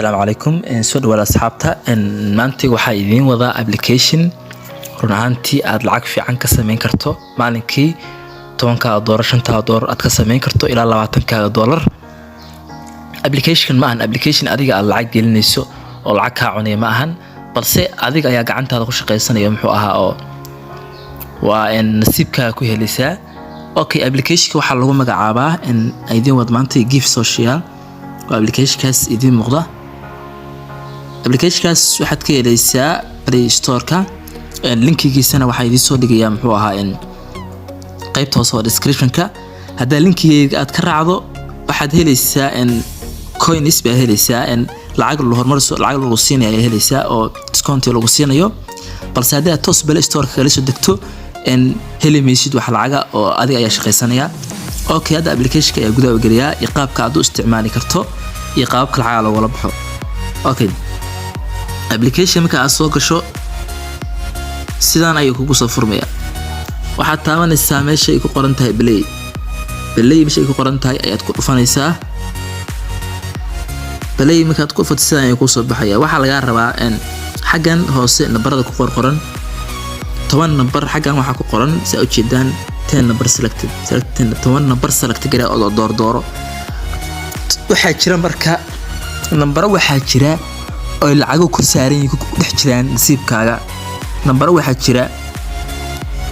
Asalaamu calaykum, soo dhawaada asxaabta. Maanta waxaa idiin wadaa application run ahaantii aad lacag fiican ka sameyn karto maalinkii 10-kaaga doolar, 5-taaga doolar aad ka sameyn karto ilaa 20-kaaga doolar. Application ma ahan application adiga aad lacag gelinayso oo lacag kaa cunaya ma ahan, balse adiga ayaa gacantaada ku shaqaysanaya, muxuu ahaa oo waa nasiibkaaga ku helaysaa. Okay, applicationka waxaa lagu magacaabaa idiin wad maanta Give Social. Waa applicationkaas idiin muuqda. Applicationkaas waxaad ka helaysaa Play Storeka, linkigiisana waxaa idiin soo dhigayaa, muxuu ahaa, qaybta hoose oo descriptionka. Haddaa linkigeyga aad ka raacdo, waxaad helaysaa coins baa helaysaa, lacag horumariso, lacag lagu siinayo ayaa helaysaa oo discount lagu siinayo. Balse haddii aad toos Play Storeka kala soo degto, heli maysid wax lacaga oo adiga ayaa shaqaysanaya. Okay, hadda applicationka ayaa gudaha u geliyaa iyo qaabka aad u isticmaali karto iyo qaababka lacaga loogula baxo. Okay, application marka aad soo gasho, sidaan ayuu kugu soo furmaya. Waxaad taabanaysaa meesha ay ku qoran tahay Play. Play meesha ay ku qoran tahay ayaad ku dhufanaysaa. Play markaad ku dhufato, sidaan ayuu kusoo baxaya. Waxaa lagaa rabaa xaggan hoose nambarada ku qorqoran, 10 nambar. Xaggan waxaa ku qoran, si aa ujeedaan, 10 number selected, selected, 10 number select garee oo doordooro. Waxaa jira marka nambaro, waxaa jira oo lacago kor saaran yihiin, ku dhex jiraan nasiibkaaga. Nambaro waxaa jira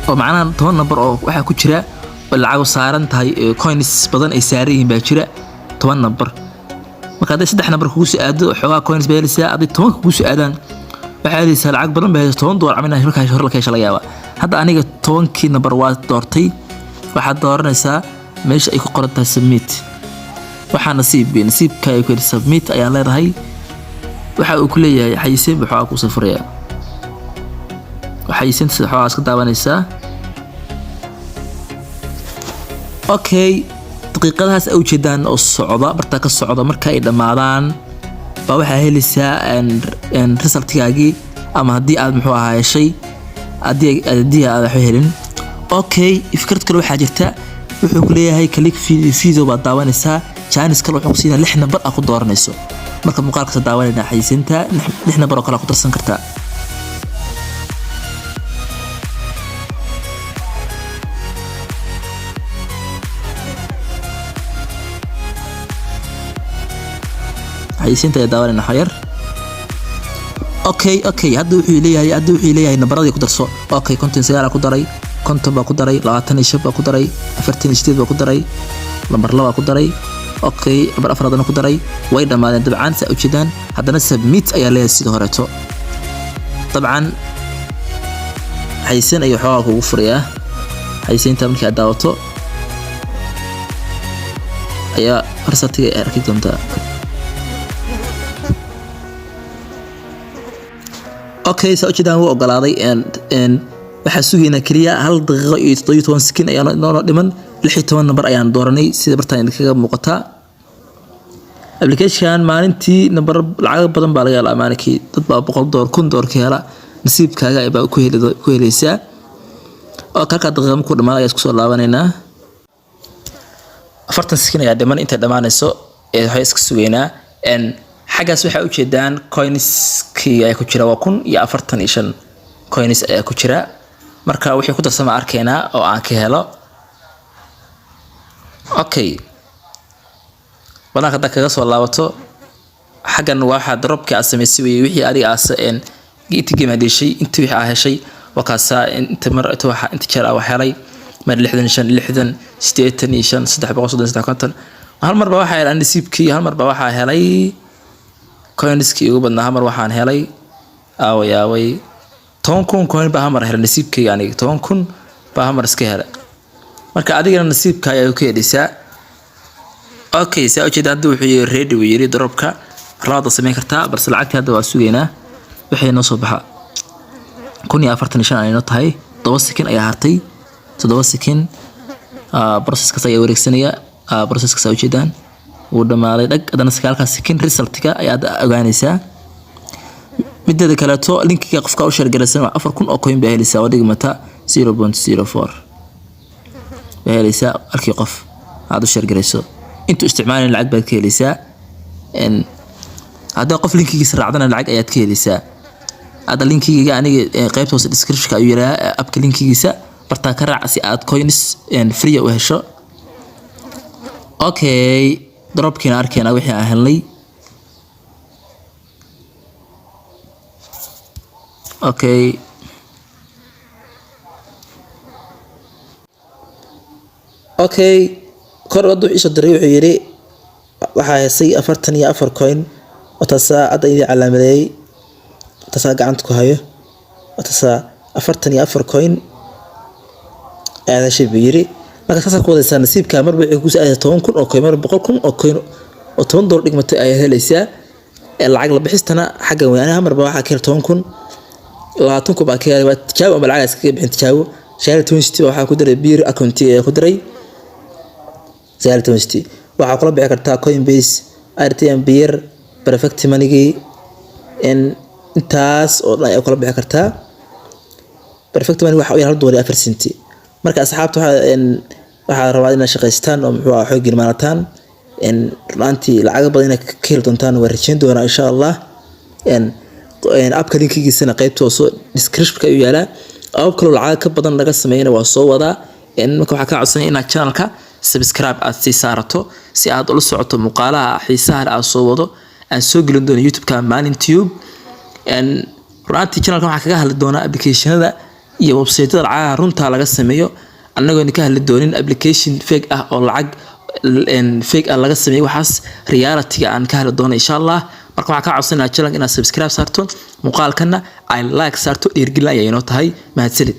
oo macnaha 10 nambar oo waxaa ku jira oo lacago saaran tahay, coins badan ay saaran yihiin baa jira, 10 nambar. Marka hadday 3 nambar kugu soo aado, xoogaa coins baa helaysaa. Hadday 10-ka kugu soo aadaan, waxaa helaysaa lacag badan baa helaysaa, $10 camal markaa hore la ka hesha laga yaabaa. Hadda aniga 10-kii nambar waa doortay. Waxaad dooranaysaa meesha ay ku qoran tahay submit. Waxaa nasiib nasiibka ay ku yidhi submit ayaa leedahay. Waxa uu ku leeyahay xayisiin buu xoogaa kuu safuraya. Xayisiinta sida xoogaa iska daawanaysaa. Okay, daqiiqadahaas ay ujeedaan oo socda, bartaa ka socda, marka ay dhammaadaan baa waxaa helaysaa resultgaagii ama haddii aad, muxuu ahaa, heshay, haddii aad waxba helin. Okay, fikrad kale waxaa jirta. Wuxuu ku leeyahay click video baad daawanaysaa. Chance kale wuxuu ku siinaa 6 nambar aad ku dooranayso. Marka muuqaalkaas daawanayna, xayisiinta, 6 nambar oo kale aad ku darsan kartaa. Xayisiinta ayaa daawanayna xayar. Okay, hadda wuxuu leeyahay nambaradii ku darso. Okay, 59 ku daray, 50 baa ku daray, 25 baa ku daray, 48 baa ku daray, lambar 2 ku daray. Okay, lambar 4 haddana ku daray. Way dhammaadeen dabcan, saa ujeedaan. Haddana submit ayaa leeyahay sida horeeto. Dabcan xayisiin ayuu xoogaa kugu furayaa. Xayisiinta markii aad daawato ayaa resultiga ay arki doontaa. Okay, saa ujeedaan, wuu ogolaaday. Waxaa sugaynaa keliya 1 daqiiqo iyo 17 second ayaa noo dhiman. 16 nambar ayaan dooranay, sida bartaan idinkaga muuqataa. Application maalintii nambar lacago badan baa laga helaa. Maalinkii dad baa $100, $1000 ka hela. Nasiibkaaga baa ku helaysaa. Oo kalkaa daqiiqa markuu dhamaado ayaa isku soo laabanaynaa. 40 second ayaa dhiman intay dhammaanayso ee waxay iska sugaynaa. Xaggaas waxaa ujeedaan coinskii ayaa ku jira, waa 1045 coins ayaa ku jira. Marka wixii ku darsama arkaynaa oo aan ka helo. Okay, banaanka haddaa kaga soo laabato, xaggan waxaa dropkii aad samaysay weye, wixii adiga aas inta game aad heshay, inta wixii aa heshay waa kaasaa. Inta mar, inta waxa, inta jeer aa wax helay, mar 65, 60, 85, 333, 50. Hal mar baa waxaa helay nasiibkii, hal mar baa waxaa helay coinskii ugu badnaa. Hal mar waxaan helay, aaway aaway, 10,000 coin baa hal mar helay nasiibkayga. Aniga 10,000 baa hal mar iska helay. Marka adigana nasiibka ayaa ku helaysaa. Okay, saa ujeeda, hadda wuxuu yiri ready, uu yiri dropka labaad samayn kartaa, balse lacagtii hadda waa sugaynaa wixii noo soo baxa. 1045 ay noo tahay, 7 second ayaa hartay, 7 second. Processkaas ayaa wareegsanaya. Processkaas aa ujeedaan wuu dhamaaday, dhag. Haddana 9-kaas second resultka ayaad ogaanaysaa. Mideeda kaleeto, linkiga qofka u share garaysan waa 4000 oo coin baa helaysaa, oo dhigmata 0.04 baa helaysaa halkii qof aad u share garayso. Intuu isticmaalin lacag baad ka helaysaa. Haddaa qof linkigiisa raacdana, lacag ayaad ka helaysaa. Hadda linkigiga aniga qaybta hoose descriptionka ayuu yiraahdaa appka linkigiisa bartaa ka raac si aad coins free u hesho. Okay, dropkiina arkeena wixii aan helnay. Okay, kor hadda wuxuu isoo diray, wuxuu yiri waxaa hesay 44 coin oo taasaa hadda idin calaamadeeyey, taasaa gacanta ku hayo, oo taasaa 44 coin ayaad heshay buu yiri. Marka saasaa ku wadaysaa nasiibka. Marba waxay kuusoo aadaysaa 10,000 oo coin, marba 100,000 oo coin oo $10 dhigmatay ayaad helaysaa. Lacag la bixistana xaggan wey. Aniga marba waxaa ka hel 10,000, 20,000 baa ka helay. Waa tijaabo ama lacag iskaga bixin tijaabo. 19 city waxaa ku diray Payeer account ayaa ku diray. 19 city waxaa kula bixi kartaa Coinbase, RTM, Payeer, Perfect Money, in intaas oo dhan ayaa kula bixi kartaa. Perfect Money waxa uu yahay $1.04. Marka asxaabta, waxaa rabaa inaad shaqaystaan oo muxuu ahaa xooggiin maalataan. Runaantii lacago badan inaad ka heli doontaan waa rajayn doonaa, insha Allah. Appka linkigiisana qaybta hoose description ayuu yaalaa. App kaloo lacag ka badan laga sameeyana waa soo wadaa. Marka waxaa kaa codsanaya inaad channelka subscribe aad sii saarato si aad ula socoto muuqaalaha xiisaha leh aad soo wado, aan soo gelin doono YouTube-ka Maalin Tube. Runaantii channelka waxaa kaga hadli doonaa applicationada iyo website-yada lacagaha runta laga sameeyo, annagoon ka hadli doonin application fake ah oo lacag fake ah laga sameeyo. Waxaas reality-ga aan ka hadli doono, insha Allah. Marka waxaa kaa codsanaya channelka inaad subscribe saarto, muuqaalkana ay like saarto, dhiirgelin ayay inoo tahay. Mahadsanid.